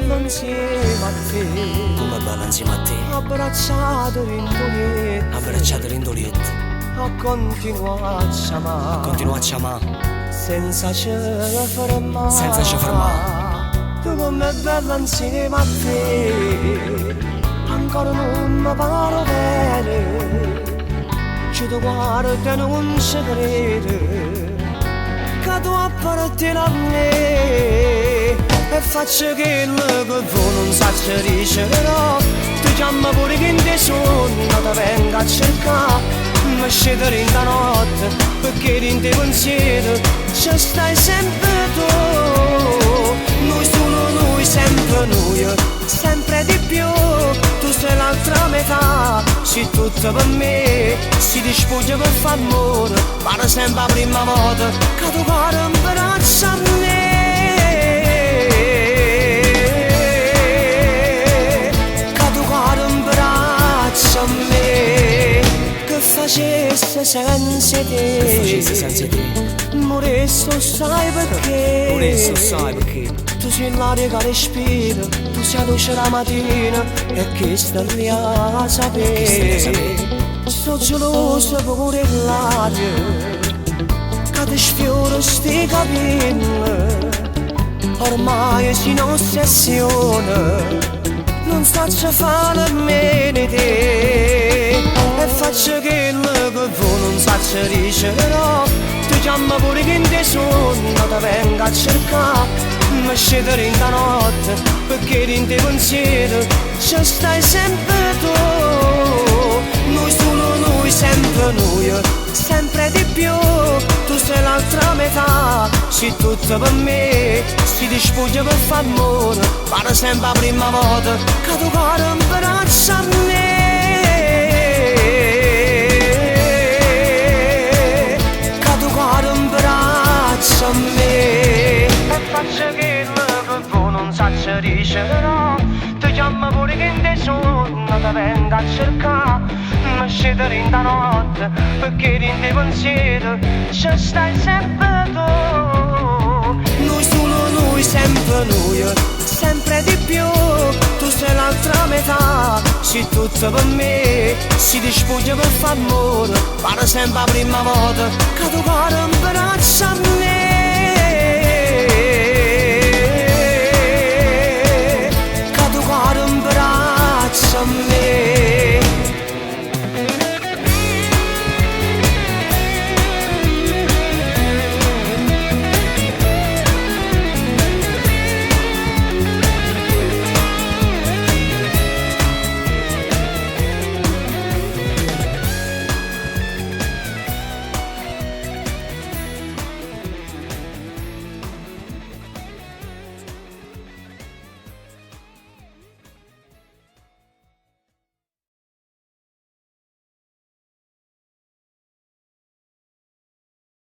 bella insieme a te. Comm'è bella insieme a te. Abbracciato dint' 'o lietto. Abbracciato dint' 'o lietto. A continuà a ce amà. A continuà a ce amà. Senza ce fermà. Senza ce fermà. Tu comm'è bella insieme a te. Ancora nun me pare overo. Cchiù te guardo e nun ce credo. Ca tu appartiene a me. E faccio chello che vuò, nun saccio dicere no. Te chiammo pure dint' 'e suonno, te vengo a cercà. Me sceto dint' 'a notte, pecché dint' 'e pensieri ce stai sempe tu. Noi solo noi, sempre noi, sempre di più. Tu sei l'altra metà, sei tutto per me. Si ti spoglia per fa ammore, pare sempre 'a primma volta che tu cade 'mbraccio a me. Che tu cade 'mbraccio a me. Che facesse senza 'e te? Che facesse senza 'e te? Muresse, 'o ssaje pecché? Muresse, 'o ssaje pecché? Tu si l'aria che respiro, tu si 'a luce d' 'a matina e chesto l'hê 'a sapè. So' geloso pure 'e ll'aria ca te sfiora 'sti capille. Ormai si n'ossessione, nun saccio fa nemmeno 'e te. E faccio chello che vuò, nun saccio dicere no. Te chiammo pure dint' 'e suonno, te vengo a cercà. Me sceto dint' 'a notte, pecché dint' 'e pensieri ce stai sempe tu. Noi solo noi, sempre noi, sempre di più. Tu sei l'altra metà, sei tutto per me. Si ti spoglia per fa ammore, pare sempre 'a primma volta che tu cade 'mbraccio a me. Che tu cade 'mbraccio a me. E faccio chello che vuò, nun saccio dicere no. Te chiammo pure dint' 'e suonno, te vengo a cercà. Me sceto dint' 'a notte, pecché dint' 'e pensieri ce stai sempe tu. Noi solo noi, sempre noi, sempre di più. Tu sei l'altra metà, sei tutto per me. Si ti spoglia per fa ammore, pare sempre 'a primma volta che tu cade 'mbraccio a me. Che tu cade 'mbraccio a me.